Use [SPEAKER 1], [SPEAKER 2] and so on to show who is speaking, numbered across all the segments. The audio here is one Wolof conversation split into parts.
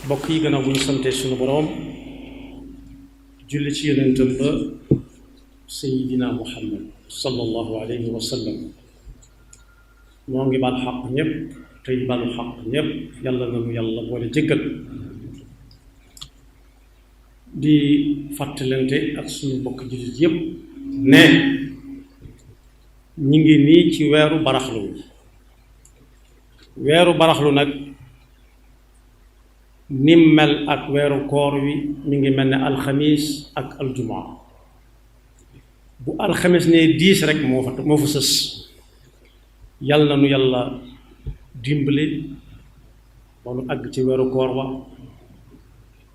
[SPEAKER 1] bokk yi gannaaw bu ñu sante suñu boroom julli ci yonentam ba sayidina muhammad sallallahu alayhi wa sallam moo ngi baal xaq ñépp tey baalu xaq ñépp yàlla na nu yàlla boole jéggal di fàttalante ak suñu bokk jullit yépp ne ñi ngi nii ci weeru baraxlu nag nim mel ak weeru koor wi mi ngi mel ne alxamis ak aljumaa bu alxamis ne 10 rek moo fa sës yàlla na nu yàlla dimbali ba nu àgg ci weeru koor wa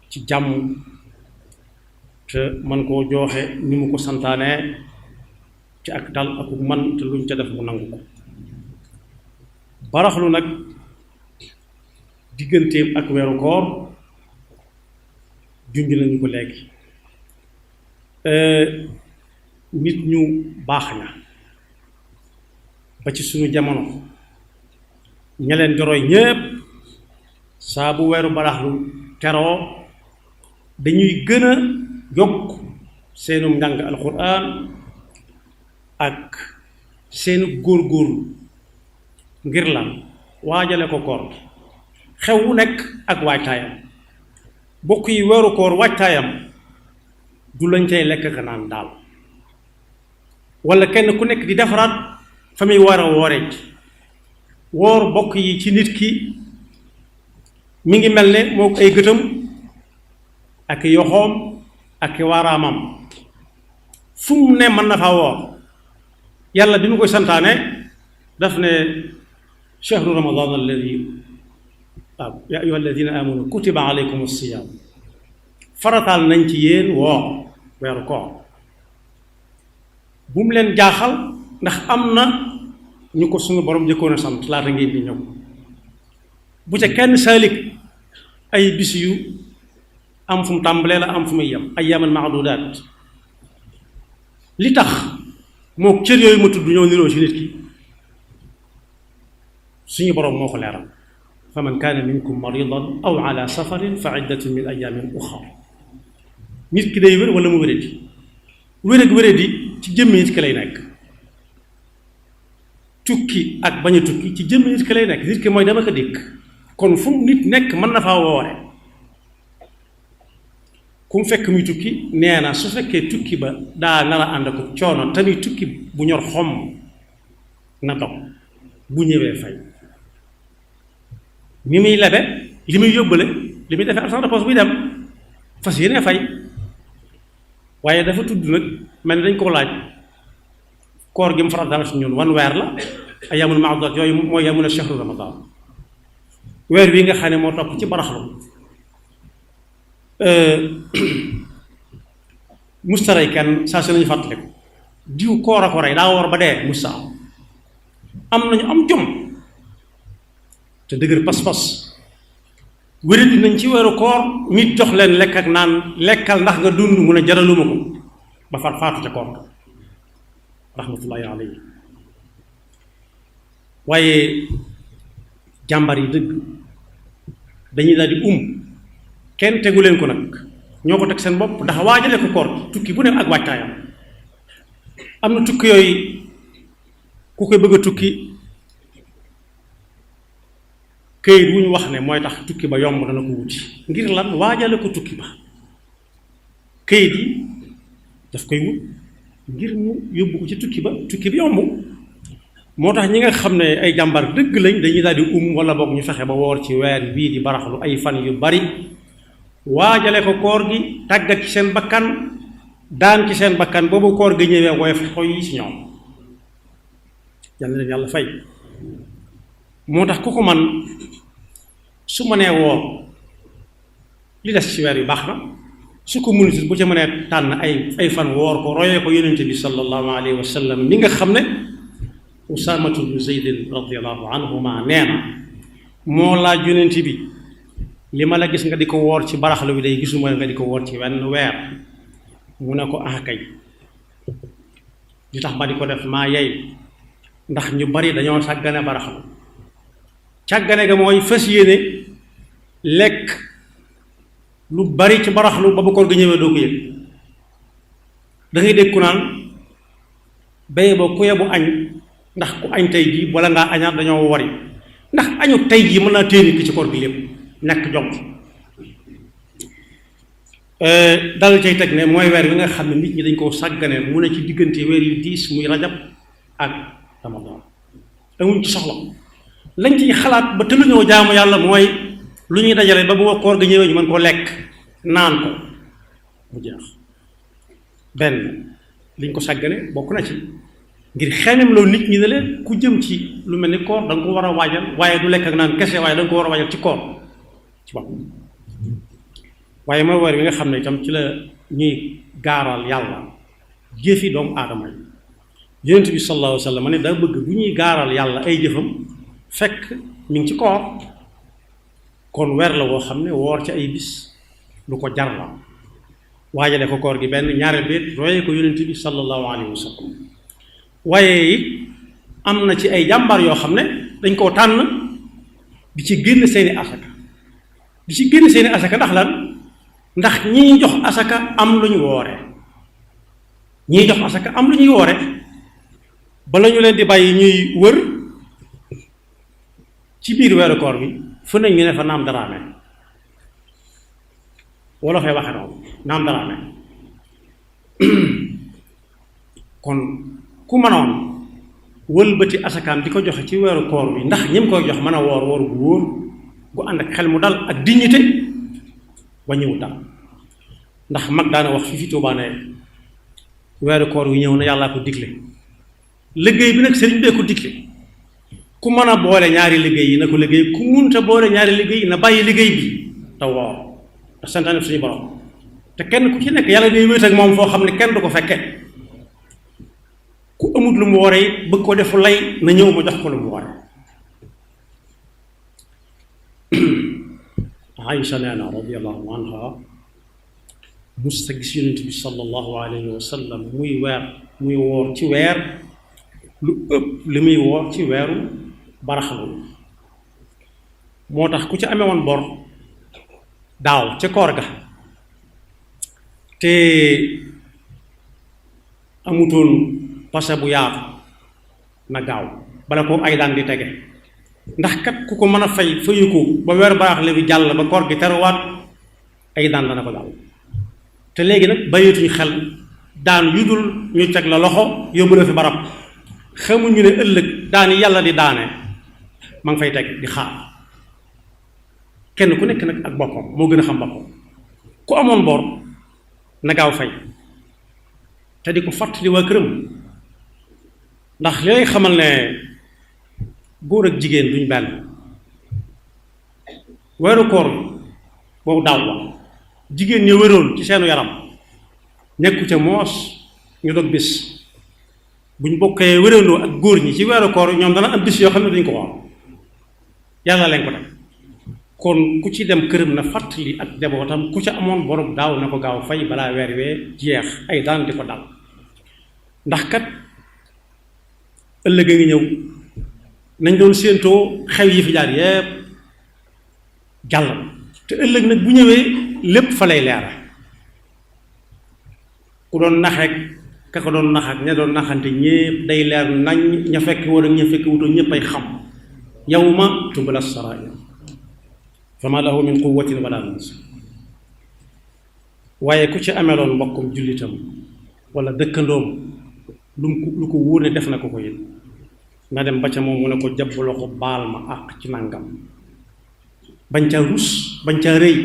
[SPEAKER 1] ci jàmm te man koo jooxe ni mu ko santaane ci ak dal ak man te luñ ca def mu nangu ko baraxlu nag digganteem ak weeru koor junj nañu ko léegi nit ñu baax na ba ci suñu jamono ña leen di roy ñépp saa bu weeru baraxlu teroo dañuy gën a yokk seenum njàng alxuraan ak seenu góorgóorlu ngir lan waajale ko koor xew wu nekk ak waajtaayam bokk yi weeru koor waajtaayam du lañ cay lekk ka naan daal wala kenn ku nekk di defaraat fa muy war a wooree woor bokk yi ci nit ki mi ngi mel ne moo ay gëtam ak yoxoom ak waaraamam fu mu ne mën na faa woor yàlla bi mu koy santaane daf ne shahru ramadan alladi ya ayuha alladina amanu kutiba alaykum as-siyam farataal nañ ci yéen woor weeru koor bu mu leen jaaxal ndax am na ñu ko suñu borom jëkkoon a sant laata ngeen di ñëw bu ca kenn saalik ay bis yu am fu mu tàmbalee la am fu muy yem ayyaaman maadudaat li tax moo cër yooyu ma tudd ñoo niroo ci nit ki suñu borom moo ko leeral fa man kaana minkum maridan aw ala safarin fa iddatun min ayaamin uxar nit ki day wér wala mu wéradi wér ak wéradi ci jëmmi nit ki lay nekk tukki ak bañ a tukki ci jëmmi nit ki lay nekk nit ki mooy dama ko dikk kon fu nit nekk mën na faa woore ku mu fekk muy tukki nee na su fekkee tukki ba daa nar a ànd ak coono tamit tukki bu ñor xomm na dog bu ñëwee fay ni muy lebe li muy yóbbale li muy defee argent de poche buy dem fas yéene fay waaye dafa tudd nag mel ni dañ ko laaj koor gi mu farataal si ñun wan weer la ayyaamul ma'duudaat yooyu mooy yamuna shahru ramadan weer wi nga xam ne moo topp ci baraxlu mustaray kenn saa su nañu fàttaliku diw koor a ko rey daa war ba dee musta am nañu am jom te dëgër pas-pas wéradi nañ ci weeru koor nit jox leen lekk ak naan lekkal ndax nga dund mun a jaraluma ko ba far faatu ca koor rahmatullahi alayhi waaye jàmbar yi dëgg dañuy daal di kenn tegu leen ko nag ñoo ko teg seen bopp ndax waajale ko koor tukki bu ne ak waajtaayam am na tukki yooyu ku koy bëgg a tukki këyit wu ñu wax ne mooy tax tukki ba yomb dana ko wuti ngir lan waajale ko tukki ba këyit yi daf koy wut ngir mu yóbbu ko ci tukki bi yomb moo tax ñi nga xam ne ay jàmbar dëgg lañ dañuy daal di wala boog ñu fexe ba woor ci weer bii di baraxlu ay fan yu bari waajale ko koor gi tàggat ci seen bakkan daan ci seen bakkan boobu koor gi ñëwee woyof xoy yi ci ñoom yàlla leen yàlla fay moo tax ku ko man su mënee woor li des ci weer yu baax na su ko mënutul bu ca mënee tànn ay fan woor ko royee ko yonente bi sallallahu alayhi wa sallam mi nga xam ne usaamatu bnu zeydin radiallahu anhuma nee na moo laaj yonente bi li ma la gis nga di ko woor ci baraxlu bi day gisuma nga di ko woor ci wenn weer mu ne ko kay li tax ma di ko def maa yey ndax ñu bari dañoo sàggane baraxlu càggane ga mooy fas yéene lekk lu bari ci baraxlu ba bu koor ga ñëwee doo ko yëg da ngay dégg ku naan béye ba ku yebu añ ndax ku añ tey jii wala ngaa añaat dañoo wari ndax añu tey jii mën naa téye ki ci koor gi lépp ñàkk jom dal cay teg ne mooy weer wi nga xam ne nit ñi dañ koo sàggane mu ne ci diggante weer yu diis muy rajab ak ramadan amuñ ci soxla lañ ciy xalaat ba tëluñoo jaamu yàlla mooy lu ñuy dajale ba bu koor ga ñëwee ñu mën koo lekk naan ko mu jeex benn liñ ko sàggane bokk na ci ngir xeemem loolu nit ñi ne leen ku jëm ci lu mel ni koor da nga ko war a waajal waaye du lekk ak naan kese waaye da nga ko war a waajal ci koor ci bopp waaye mooy weer bi nga xam ne itam ci la ñuy gaaral yàlla jëfi doomu aadama yi yonent bi sallallahu alayhi wa sallam ne daa bëgg bu ñuy gaaral yàlla ay jëfam fekk mi ngi ci koor kon weer la woo xam ne woor ci ay bis lu ko jar la waajale ko koor gi benn ñaareel bi royee ko yonent bi sallallahu alayhi wa sallam waaye it am na ci ay jàmbaar yoo xam ne dañ koo tànn di ci génn seeni asaka ndax lan ndax ñiy jox asaka am lu ñu woore ñiy jox asaka am lu ñuy woore bala ñu leen di bàyyi ñuy wër ci biir weeru koor bi fu ne ñu ne fa naam daraame wala fay waxe noonu naam daraame kon ku mënoon wëlbati asakaam di ko joxe ci weeru koor bi ndax ñim koy jox mën a woor woor gu wóor gu ànd ak xel mu dal ak dignité wàññiwul dal ndax mag daana wax fi Tuubaa ne weeru koor wi ñëw na yàllaa ko digle liggéey bi nag sëriñ bee ko digle ku mën a boole ñaari liggéey yi na ko liggéey ku munta boole ñaari liggéey yi na bàyyi liggéey bi te woor te santaane suñu borom te kenn ku ci nekk yàlla day wéet ak moom foo xam ne kenn du ko fekke ku amut lu mu woore it bëgg ko defu lay na ñëw ma jox ko lu mu woore Aïcha nee na radiyallahu anha mus sa gis yonent bi sallallahu alayhi wa sallam muy woor ci weer lu ëpp li muy woor ci weeru baraxlu moo tax ku ci amee woon bor daaw ca koor ga te amutoon pase bu yaatu na gaaw bala ko ay daan di tege ndax kat ku ko mën a fayu ko ba weeru baraxlu bi jàll ba koor gi teruwaat ay daan dana ko daal te léegi nag bàyyituñu xel daan yu dul ñu teg la loxo yóbbu la fi barab xamuñu ne ëllëg daan yàlla di daane ma ngi fay teg di xaar kenn ku nekk nag ak boppam moo gën a xam boppam ku amoon bor na gaaw fay te di ko fàttali waa këram ndax li lay xamal ne góor ak jigéen duñ benn weeru koor boobu daaw la jigéen ñi wéroon ci seenu yaram nekku ca moos ñu dog bis buñ bokkee wérandoo ak góor ñi ci weeru koor ñoom dana am bis yoo xam ne duñ ko woor yàlla leen ko def kon ku ci dem këram na fàttali ak njabootam ku ca amoon borom daaw na ko gaaw fay balaa weer wee jeex ay daan di ko dal ndax kat ëllëg a ngi ñëw nañ doon séentoo xew yi fi jaar yépp jàll te ëllëg nag bu ñëwee lépp fa lay leera ku doon naxeek ka ko doon nax ak ña doon naxante ñépp day leer nañ ña fekk woon ak ña fekk wutoo ñépp ay xam yawma tubla sarair fama lahu min quwwatin wala nasir waaye ku ci ameloon mbokkum jullitam wala dëkkandoom lu ko wóor ne def na ko ko yit nga dem ba ca moom mu ne ko jàpp loxo baal ma àq ci nangam bañ ca rus bañ ca rëy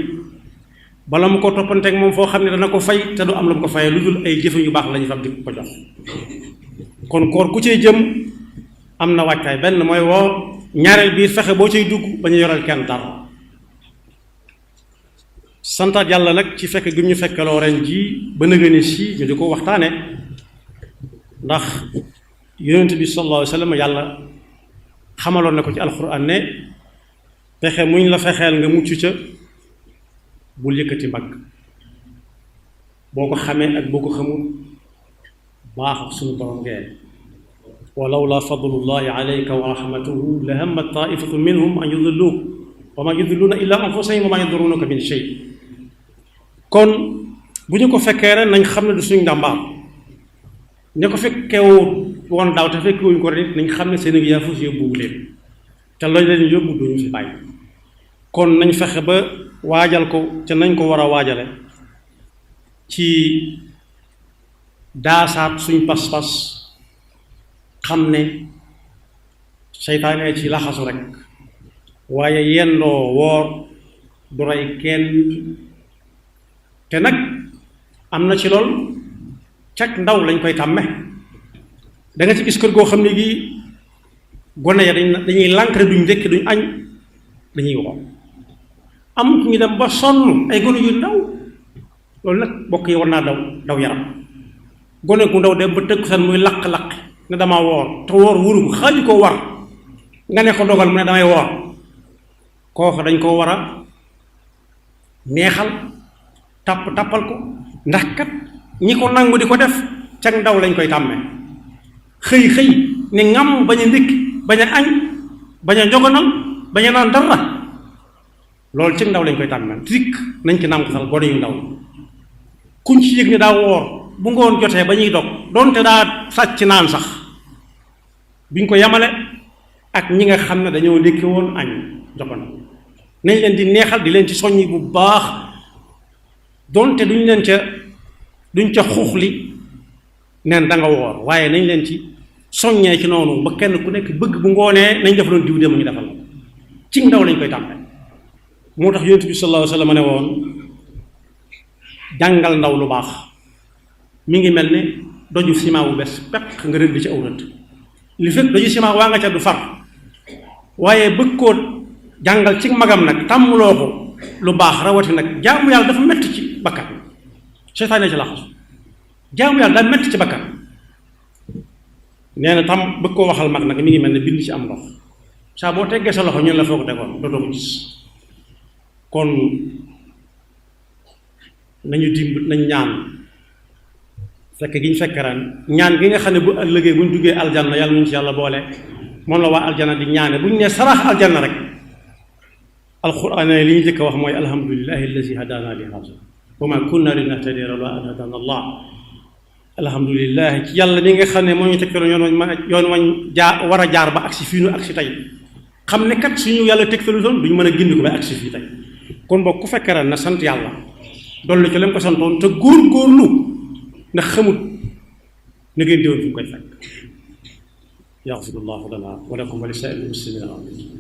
[SPEAKER 1] bala mu ko toppanteeg moom foo xam ne dana ko fay te du am lu mu ko fayee lu dul ay jëfe yu baax la ñu fam di ko jox kon koor ku cay jëm am na waajtaay benn mooy woor ñaareel biir fexe boo cay dugg ba ñu yoral kenn dara santaat yàlla nag ci fekk gi ñu fekkaloo ren ji ba nëgëni si ñu di ko waxtaane ndax yonent bi sallallahu alayhi wa sallam yàlla xamaloon na ko ci alxuraan ne fexe muñ la fexeel nga mucc ca bul yëkkati mbagg boo ko xamee ak boo ko xamul baax ak suñu borom ngeen wa lawla fadlullahi alayka wa rahmatuhu la hammat ta'ifatun minhum an yudilluuk wa ma yudilluuna illa anfusahum wa ma yadurruunaka min shay kon bu ñu ko fekkee rek nañ xam ne du suñ ndàmbaar ña ko fekkeewoo woon daaw te fekkewuñ ko rek nañ xam ne seen yaa fus yóbbuwu leen te loolu leen yóbbu duñu fi bàyyi kon nañ fexe ba waajal ko te nañ ko war a waajale ci daasaat suñ pas-pas xam ne seytaane ci laxasu rek waaye yendoo woor du rey kenn te nag am na ci lool cag ndaw lañ koy tàmme da nga ci gis kër goo xam ne gii gone ya dañuy lànk duñ ndékki duñ añ dañuy woor am ñu dem ba sonn ay gone yu ndaw loolu nag bokk yi war naa daw yaram gone gu ndaw dem ba tëgg san muy laq-laq ne dama woor te woor wuru ko xaaju ko war nga ne ko dogal mu ne damay woor kooku dañ koo war a neexal tappal ko ndax kat ñi ko nangu di ko def cag ndaw lañ koy tàmmee xëy ne ngam bañ a ndékki bañ a añ bañ a njogonal bañ a naan dara loolu cag ndaw lañ koy tàmmee rikk nañ ci nàmkatal gone yu ndaw kuñ ci yëg ne daa woor bu ngoon jotee ba ñuy dog doonte daa sàcc naan sax biñ ko yamale ak ñi nga xam ne dañoo ndékki woon añ njogonal nañ leen di neexal di leen ci soññi bu baax doonte duñ ca xuuxli neen da nga woor waaye nañ leen ci soññee ci noonu ba kenn ku nekk bëgg bu ngoonee nañ def loon diw dem ñu defal ci ndaw lañ koy tàmpe moo tax yonent bi sallallahu alayhi wa sallam ne woon jàngal ndaw lu baax mi ngi mel ne doju ciment bu bees peq nga rëdd ci aw rëdd li fekk doju ciment waa nga ca du far waaye bëgg koo jàngal ci magam nag tàmmuloo ko lu baax rawati nag jaamu yàlla dafa metti ci bakkan seytaane ci laxasu jaamu yàlla daa metti ci bakkan nee na tam bëgg koo waxal mag nag mi ngi mel ne bind ci am ndox saa boo teggee sa loxo ñun la foo ko tegoon dootoo ko gis kon nañu nañ ñaan fekk gi ñu fekk ren ñaan gi nga xam ne bu ëllëgee bu ñu duggee aljanna yàlla ñu ci yàlla boole moom la waa aljanna di ñaane bu ñu nee sarax aljanna rek alquran li ñu jëkk a wax mooy alhamdulillahi allazi hadana li hada wa ma kunna linahtadiya lawla an hadana allah alhamdulilah ci yàlla mi nga xam ne moo ñu tegtaloon yoon wañ war a jaar ba agsi fii nu agsi tey xam ne kat suñu yàlla tegtalu doon duñu mën a gindi ko ba agsi fii tey kon boog ku fekkee ren na sant yàlla dolli ci leen ko santoon te góorgóorlu ndax xamut na ngeen déwoon fi ñu koy fekk yaxfirullahu lana wa lakum wa li saa'iril muslimina amin